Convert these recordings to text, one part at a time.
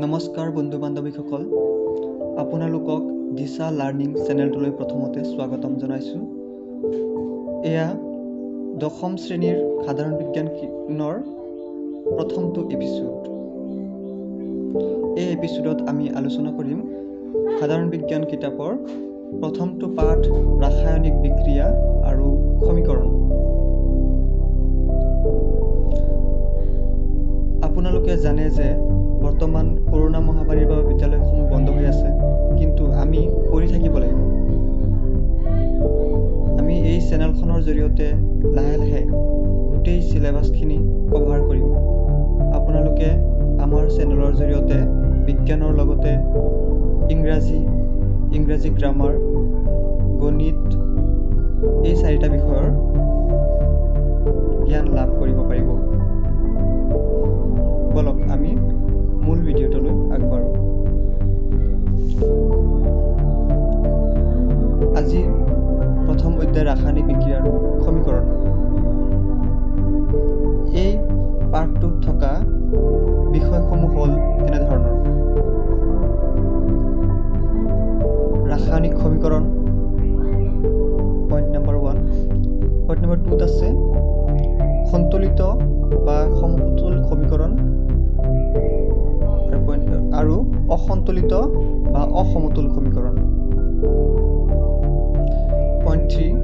নমস্কাৰ বন্ধু বান্ধৱীসকল, আপোনালোকক দিশা লাৰ্ণিং চেনেলটোলৈ প্ৰথমতে স্বাগতম জনাইছোঁ। এয়া দশম শ্ৰেণীৰ সাধাৰণ বিজ্ঞানৰ প্ৰথমটো এপিছ'ড। এই এপিছ'ডত আমি আলোচনা কৰিম সাধাৰণ বিজ্ঞান কিতাপৰ প্ৰথমটো পাঠ ৰাসায়নিক বিক্ৰিয়া আৰু সমীকৰণ। আপোনালোকে জানে যে বৰ্তমান কৰোণা মহামাৰীৰ বাবে বিদ্যালয়সমূহ বন্ধ হৈ আছে, কিন্তু আমি পঢ়ি থাকিব লাগিব। আমি এই চেনেলখনৰ জৰিয়তে লাহে লাহে গোটেই চিলেবাছখিনি কভাৰ কৰিম। আপোনালোকে আমাৰ চেনেলৰ জৰিয়তে বিজ্ঞানৰ লগতে ইংৰাজী, ইংৰাজী গ্ৰামাৰ, গণিত এই চাৰিটা বিষয়ৰ জ্ঞান লাভ কৰিব পাৰিব। বলক আমি মূল ভিডিঅ'টোলৈ আগবাঢ়োঁ। আজি প্ৰথম অধ্যায় ৰাসায়নিক বিক্ৰিয়া আৰু সমীকৰণ। এই পাঠটোত থকা বিষয়সমূহ হ'ল এনেধৰণৰ: ৰাসায়নিক সমীকৰণ পইণ্ট নম্বৰ 1, পইণ্ট নম্বৰ 2ত আছে সন্তুলিত বা সমতুল সমীকৰণ আৰু অসন্তুলিত বা অসমতুল সমীকৰণ। পইণ্ট 3,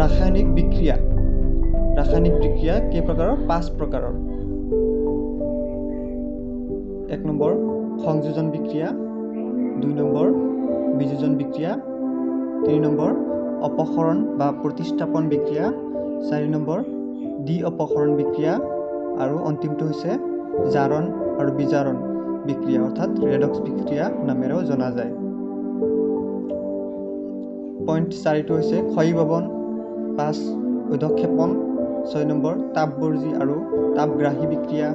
ৰাসায়নিক বিক্ৰিয়া। ৰাসায়নিক বিক্ৰিয়া কেই প্ৰকাৰৰ? 5 প্ৰকাৰৰ। 1 নম্বৰ সংযোজন বিক্ৰিয়া, 2 নম্বৰ বিযোজন বিক্ৰিয়া, 3 নম্বৰ অপসৰণ বা প্ৰতিস্থাপন বিক্ৰিয়া, 4 নম্বৰ দ্বি অপসৰণ বিক্ৰিয়া আৰু অন্তিমটো হৈছে জাৰণ আৰু বিজাৰণ বিক্ৰিয়া, অৰ্থাৎ ৰেডক্স বিক্ৰিয়া নামেৰেও জনা যায়। পইণ্ট 4টো হৈছে ক্ষয়ীভৱন, 5 অধক্ষেপণ, 6 নম্বৰ তাপবৰ্জী আৰু তাপগ্ৰাহী বিক্ৰিয়া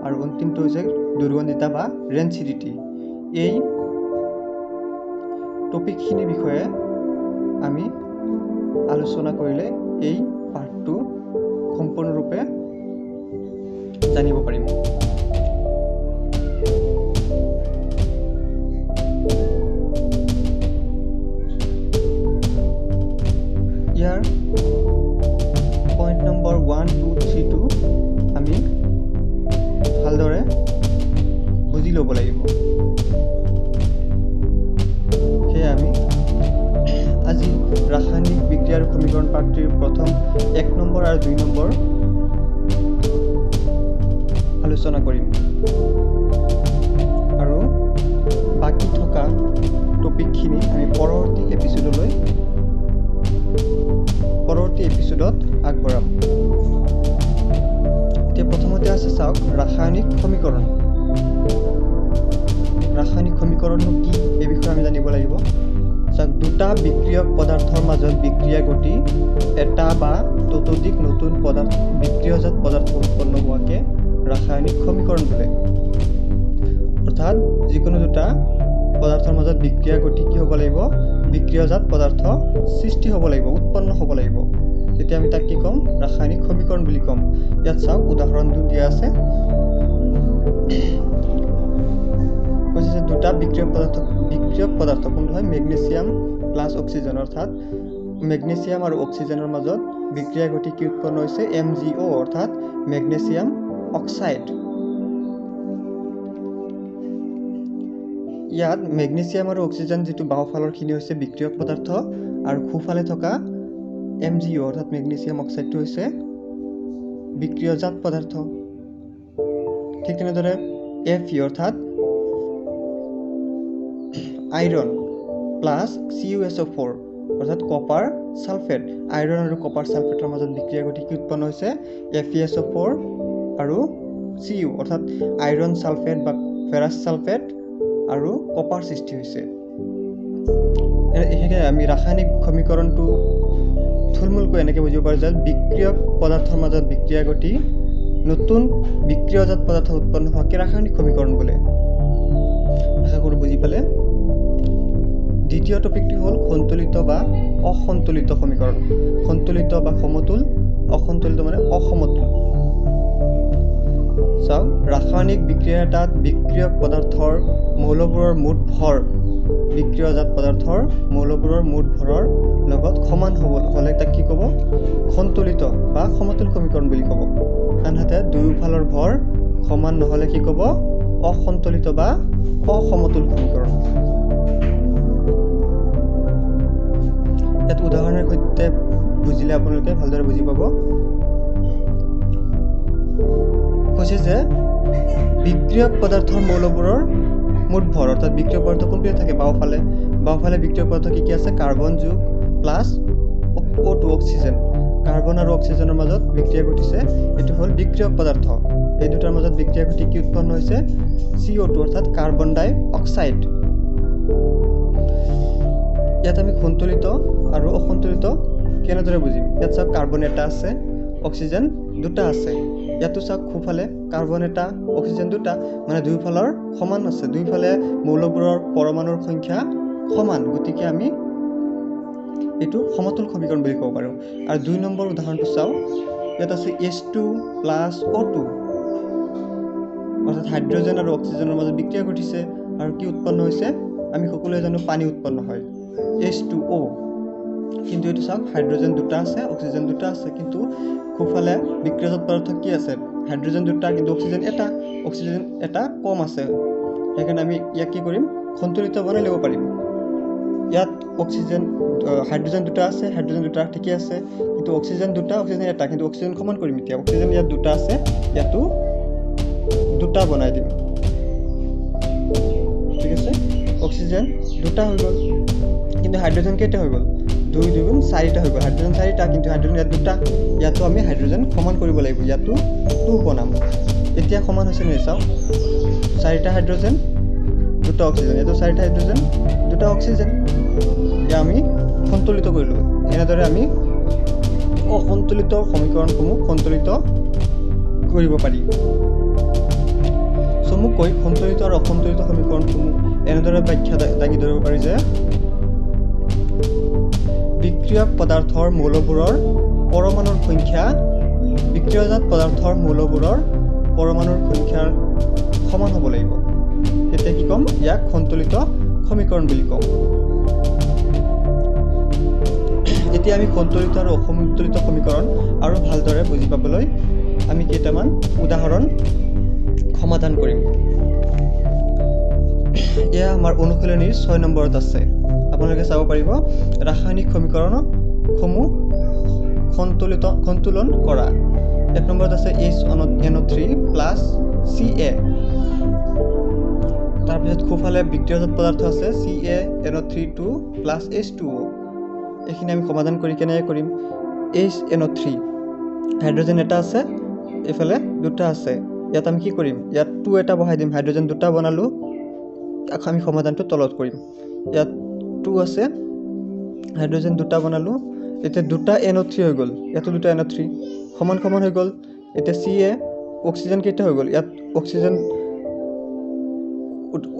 আৰু অন্তিমটো হৈছে দুৰ্গন্ধিতা বা ৰেনচিডিটি। এই টপিকখিনিৰ বিষয়ে আমি আলোচনা কৰিলে এই পাঠটো সম্পূৰ্ণৰূপে জানিব পাৰিম। ইয়াৰ পইণ্ট নম্বৰ 1, 2, 3টো আমি ভালদৰে বুজি ল'ব লাগিব। সেয়ে আমি আজি ৰাসায়নিক বিক্ৰিয়া আৰু সমীকৰণ পাঠটিৰ প্ৰথম 1 নম্বৰ আৰু 2 নম্বৰ আলোচনা কৰিম আৰু বাকী থকা টপিকখিনি আমি পৰৱৰ্তী এপিছ'ডত আগবঢ়াম। এতিয়া প্ৰথমতে আছে চাওক ৰাসায়নিক সমীকৰণ। ৰাসায়নিক সমীকৰণনো কি এই বিষয়ে আমি জানিব লাগিব। চাওক, দুটা বিক্ৰিয়ক পদাৰ্থৰ মাজত বিক্ৰিয়া ঘটি এটা বা ততোধিক নতুন পদাৰ্থ বিক্ৰিয়জাত পদাৰ্থ উৎপন্ন হোৱাকে ৰাসায়নিক সমীকৰণ বোলে। অৰ্থাৎ যিকোনো দুটা পদাৰ্থৰ মাজত বিক্ৰিয়া ঘটি কি হ'ব লাগিব? বিক্ৰিয়জাত পদাৰ্থ সৃষ্টি হ'ব লাগিব, উৎপন্ন হ'ব লাগিব। তেতিয়া আমি তাক কি ক'ম? ৰাসায়নিক সমীকৰণ বুলি ক'ম। ইয়াত চাওক উদাহৰণটো দিয়া আছে। কৈছে যে দুটা বিক্ৰিয়ক পদাৰ্থ কোনটো হয়? মেগনেছিয়াম প্লাছ অক্সিজেন, অৰ্থাৎ মেগনেছিয়াম আৰু অক্সিজেনৰ মাজত বিক্ৰিয়া ঘটি কি উৎপন্ন হৈছে? MgO, অৰ্থাৎ মেগনেছিয়াম অক্সাইড। ইয়াত মেগনেছিয়াম আৰু অক্সিজেন যিটো বাওঁফালৰখিনি হৈছে বিক্ৰিয়ক পদাৰ্থ আৰু সোঁফালে থকা MgO অৰ্থাৎ মেগনেছিয়াম অক্সাইডটো হৈছে বিক্ৰিয়জাত পদাৰ্থ। ঠিক তেনেদৰে Fe অৰ্থাৎ আইৰণ প্লাছ CuSO4 অৰ্থাৎ কপাৰ ছালফেট, আইৰণ আৰু কপাৰ ছালফেটৰ মাজত বিক্ৰিয়া ঘটি কি উৎপন্ন হৈছে? FeSO4 আৰু Cu অৰ্থাৎ আইৰণ ছালফেট বা ফেৰাছ ছালফেট আৰু কপাৰ সৃষ্টি হৈছে। সেয়ে আমি ৰাসায়নিক সমীকৰণটো থুলমূলকৈ এনেকৈ বুজিব পাৰোঁ যে বিক্ৰিয়ক পদাৰ্থৰ মাজত বিক্ৰিয়া ঘটি নতুন বিক্ৰিয়জাত পদাৰ্থ উৎপন্ন হোৱাকে ৰাসায়নিক সমীকৰণ বোলে। আশা কৰোঁ বুজি পালে। দ্বিতীয় টপিকটো হ'ল সন্তুলিত বা অসন্তুলিত সমীকৰণ। সন্তুলিত বা সমতুল, অসন্তুলিত মানে অসমতুল। চাওক, ৰাসায়নিক বিক্ৰিয়া এটাত বিক্ৰিয়ক পদাৰ্থৰ মৌলবোৰৰ মুঠ ভৰ বিক্ৰিয়জাত পদাৰ্থৰ মৌলবোৰৰ মুঠ ভৰৰ লগত সমান হ'ব হ'লে তাক কি ক'ব? সন্তুলিত বা সমতুল সমীকৰণ বুলি ক'ব। আনহাতে দুয়োফালৰ ভৰ সমান নহ'লে কি ক'ব? অসন্তুলিত বা অসমতুল সমীকৰণ। ইয়াত উদাহৰণৰ সৈতে বুজিলে আপোনালোকে ভালদৰে বুজি পাব। কৈছে যে বিক্ৰিয়ক পদাৰ্থৰ মৌলবোৰৰ মুঠ ভৰ, অৰ্থাৎ বিক্ৰিয়ক পদাৰ্থ কোনপিনে থাকে? বাওঁফালে। বাওঁফালে বিক্ৰিয়ক পদাৰ্থ কি কি আছে? কাৰ্বন যোগ প্লাছ O2 oxygen. Carbon আৰু অক্সিজেনৰ মাজত বিক্ৰিয়া ঘটিছে, এইটো হ'ল বিক্ৰিয়ক পদাৰ্থ। এই দুটাৰ মাজত বিক্ৰিয়া ঘটি কি উৎপন্ন হৈছে? CO2 অৰ্থাৎ কাৰ্বন ডাই অক্সাইড। ইয়াত আমি সন্তুলিত আৰু অসন্তুলিত কেনেদৰে বুজিম? ইয়াত চাওক, কাৰ্বন এটা আছে, অক্সিজেন দুটা আছে। ইয়াতো চাওক, সোঁফালে কাৰ্বন এটা, অক্সিজেন দুটা, মানে দুয়োফালৰ সমান আছে, দুয়োফালে মৌলবোৰৰ পৰমাণুৰ সংখ্যা সমান। গতিকে আমি এইটো সমতুল সমীকৰণ বুলি ক'ব পাৰোঁ। আৰু 2 নম্বৰ উদাহৰণটো চাওঁ, ইয়াত আছে H2 plus O2, অৰ্থাৎ হাইড্ৰজেন আৰু অক্সিজেনৰ মাজত বিক্ৰিয়া ঘটিছে আৰু কি উৎপন্ন হৈছে? আমি সকলোৱে জানো পানী উৎপন্ন হয়, H2O। কিন্তু এইটো চাওক, হাইড্ৰজেন দুটা আছে, অক্সিজেন দুটা আছে, কিন্তু সোঁফালে বিক্ৰিয়জাত পদাৰ্থ কি আছে? হাইড্ৰজেন দুটা, কিন্তু অক্সিজেন এটা, অক্সিজেন এটা কম আছে। সেইকাৰণে আমি ইয়াক কি কৰিম? সন্তুলিত বনাই ল'ব পাৰিম। ইয়াত অক্সিজেন হাইড্ৰজেন দুটা আছে, হাইড্ৰজেন দুটা ঠিকে আছে, কিন্তু অক্সিজেন দুটা, অক্সিজেন এটা, কিন্তু অক্সিজেন সমান কৰিম। এতিয়া অক্সিজেন ইয়াত দুটা আছে, ইয়াতো দুটা বনাই দিম। ঠিক আছে, অক্সিজেন দুটা হৈ গ'ল, কিন্তু হাইড্ৰজেন কেইটা হৈ গ'ল? 2 2 গুণ 4টা হৈ গ'ল। হাইড্ৰজেন 4টা, কিন্তু হাইড্ৰজেন ইয়াত দুটা। ইয়াতো আমি হাইড্ৰজেন সমান কৰিব লাগিব, ইয়াতো 2 বনাম। এতিয়া সমান হৈছে নে চাওক, 4টা হাইড্ৰজেন দুটা অক্সিজেন, ইয়াতো 4টা হাইড্ৰজেন দুটা অক্সিজেন। এতিয়া আমি সন্তুলিত কৰিলোঁ। এনেদৰে আমি অসন্তুলিত সমীকৰণসমূহ সন্তুলিত কৰিব পাৰি। চমুকৈ সন্তুলিত আৰু অসন্তুলিত সমীকৰণসমূহ এনেদৰে ব্যাখ্যা দাঙি ধৰিব পাৰি যে বিক্ৰিয়ক পদাৰ্থৰ মৌলবোৰৰ পৰমাণুৰ সংখ্যা বিক্ৰিয়জাত পদাৰ্থৰ মৌলবোৰৰ পৰমাণুৰ সংখ্যাৰ সমান হ'ব লাগিব। তেতিয়া কি ক'ম? ইয়াক সন্তুলিত সমীকৰণ বুলি ক'ম। এতিয়া আমি সন্তুলিত আৰু অসন্তুলিত সমীকৰণ আৰু ভালদৰে বুজি পাবলৈ আমি কেইটামান উদাহৰণ সমাধান কৰিম। এয়া আমাৰ অনুশীলনীৰ 6 নম্বৰত আছে, আপোনালোকে চাব পাৰিব। ৰাসায়নিক সমীকৰণসমূহ সন্তুলন কৰা। 1 নম্বৰত আছে HNO3 plus Ca। তাৰপিছত সোঁফালে বিক্ৰিয়জাত পদাৰ্থ আছে CaNO3 2 plus H2O। এইখিনি আমি সমাধান কৰি কেনেকৈ কৰিম? HNO3 hydrogen এটা আছে, এইফালে দুটা আছে। ইয়াত আমি কি কৰিম? ইয়াত 2 এটা বহাই দিম, হাইড্ৰজেন দুটা বনালোঁ। আমি সমাধানটো তলত কৰিম। ইয়াত 2 আছে, হাইড্ৰজেন দুটা বনালোঁ। এতিয়া দুটা NO3 হৈ গ'ল, ইয়াতো দুটা NO3 সমান সমান হৈ গ'ল। এতিয়া Ca oxygen কেইটা হৈ গ'ল? ইয়াত অক্সিজেন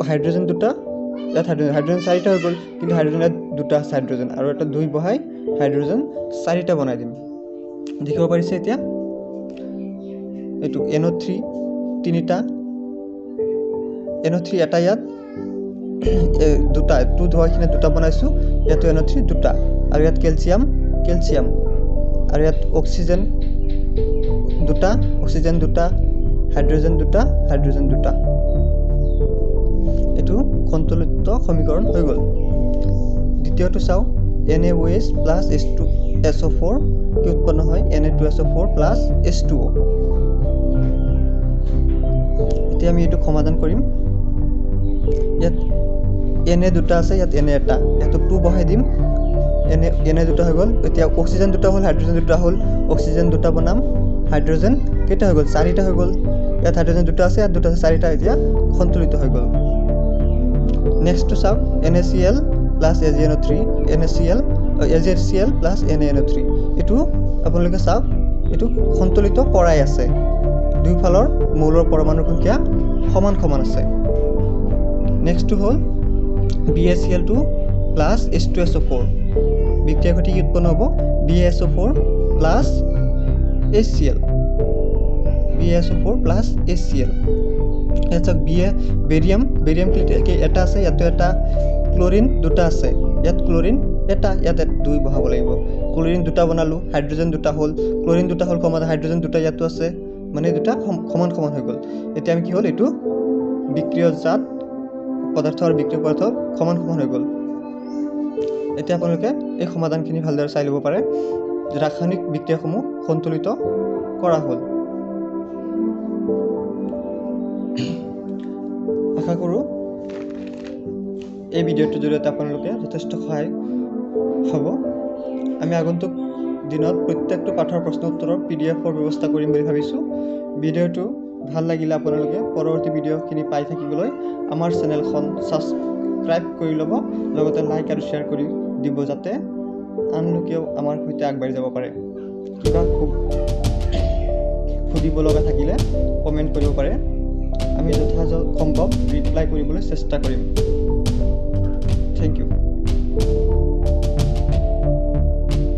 হাইড্ৰজেন দুটা, ইয়াত হাইড্ৰজেন 4টা হৈ গ'ল, কিন্তু হাইড্ৰজেন ইয়াত দুটা আছে হাইড্ৰজেন, আৰু এটা 2 বহাই হাইড্ৰজেন 4টা বনাই দিম। দেখিব পাৰিছে এতিয়া? এইটো NO3 তিনিটা, NO3 এটা, ইয়াত দুটা, 2 ধোৱাখিনি দুটা বনাইছোঁ, ইয়াতো NO3 দুটা, আৰু ইয়াত কেলছিয়াম কেলছিয়াম, আৰু ইয়াত অক্সিজেন দুটা, অক্সিজেন দুটা, হাইড্ৰজেন দুটা, হাইড্ৰজেন দুটা। এইটো সন্তুলিত সমীকৰণ হৈ গ'ল। দ্বিতীয়টো চাওঁ, NaOH plus H2SO4 কি উৎপন্ন হয়? Na2SO4 plus H2O। এতিয়া আমি এইটো সমাধান কৰিম। ইয়াত Na দুটা আছে, ইয়াত Na এটা, ইয়াতো 2 বহাই দিম। Na দুটা হৈ গ'ল। এতিয়া অক্সিজেন দুটা হ'ল, হাইড্ৰজেন দুটা হ'ল, অক্সিজেন দুটা বনাম, হাইড্ৰজেন কেইটা হৈ গ'ল? 4টা হৈ গ'ল। ইয়াত হাইড্ৰজেন দুটা আছে, ইয়াত দুটা আছে, 4টা। এতিয়া সন্তুলিত হৈ গ'ল। নেক্সটটো চাওক, NaCl plus AgNO3, NaCl AgCl plus NaNO3। এইটো আপোনালোকে চাওক, এইটো সন্তুলিত কৰাই আছে, দুয়োফালৰ মৌলৰ পৰমাণুৰ সংখ্যা সমান সমান আছে। নেক্সটটো হ'ল BaCl2 plus H2SO4। বিক্ৰিয়া ঘটি কি উৎপন্ন হ'ব? BaSO4 plus HCl। B S O 4 plus H C L। ইয়াত চাওক, বি এ বেৰিয়াম, বেৰিয়াম এটা আছে, ইয়াতো এটা। ক্লৰিন দুটা আছে, ইয়াত ক্লৰিন এটা, ইয়াত দুই বহাব লাগিব। ক্লৰিন দুটা বনালোঁ, হাইড্ৰজেন দুটা হ'ল, ক্লৰিন দুটা হ'ল কমা হাইড্ৰজেন দুটা ইয়াতো আছে, মানে দুটা সমান সমান হৈ গ'ল। এতিয়া আমি কি হ'ল? এইটো বিক্ৰিয়জাত পদাৰ্থ আৰু বিক্ৰিয়ক পদাৰ্থ সমান সমান হৈ গ'ল। এতিয়া আপোনালোকে এই সমাধানখিনি ভালদৰে চাই ল'ব পাৰে। ৰাসায়নিক বিক্ৰিয়াসমূহ সন্তুলিত কৰা হ'ল। আশা কৰোঁ এই ভিডিঅ'টোৰ জৰিয়তে আপোনালোকে যথেষ্ট সহায় হ'ব। আমি আগন্তুক দিনত প্ৰত্যেকটো পাঠৰ প্ৰশ্ন উত্তৰৰ পিডিএফৰ ব্যৱস্থা কৰিম বুলি ভাবিছোঁ। ভিডিঅ'টো ভাল লাগিলে আপোনালোকে পৰৱৰ্তী ভিডিঅ'খিনি পাই থাকিবলৈ আমাৰ চেনেলখন ছাবস্ক্ৰাইব কৰি ল'ব, লগতে লাইক আৰু শ্বেয়াৰ কৰি দিব, যাতে আন লোকেও আমাৰ সৈতে আগবাঢ়ি যাব পাৰে। কিবা খুব সুধিব লগা থাকিলে কমেণ্ট কৰিব পাৰে, আমি যথাযথ সম্ভৱ ৰিপ্লাই কৰিবলৈ চেষ্টা কৰিম।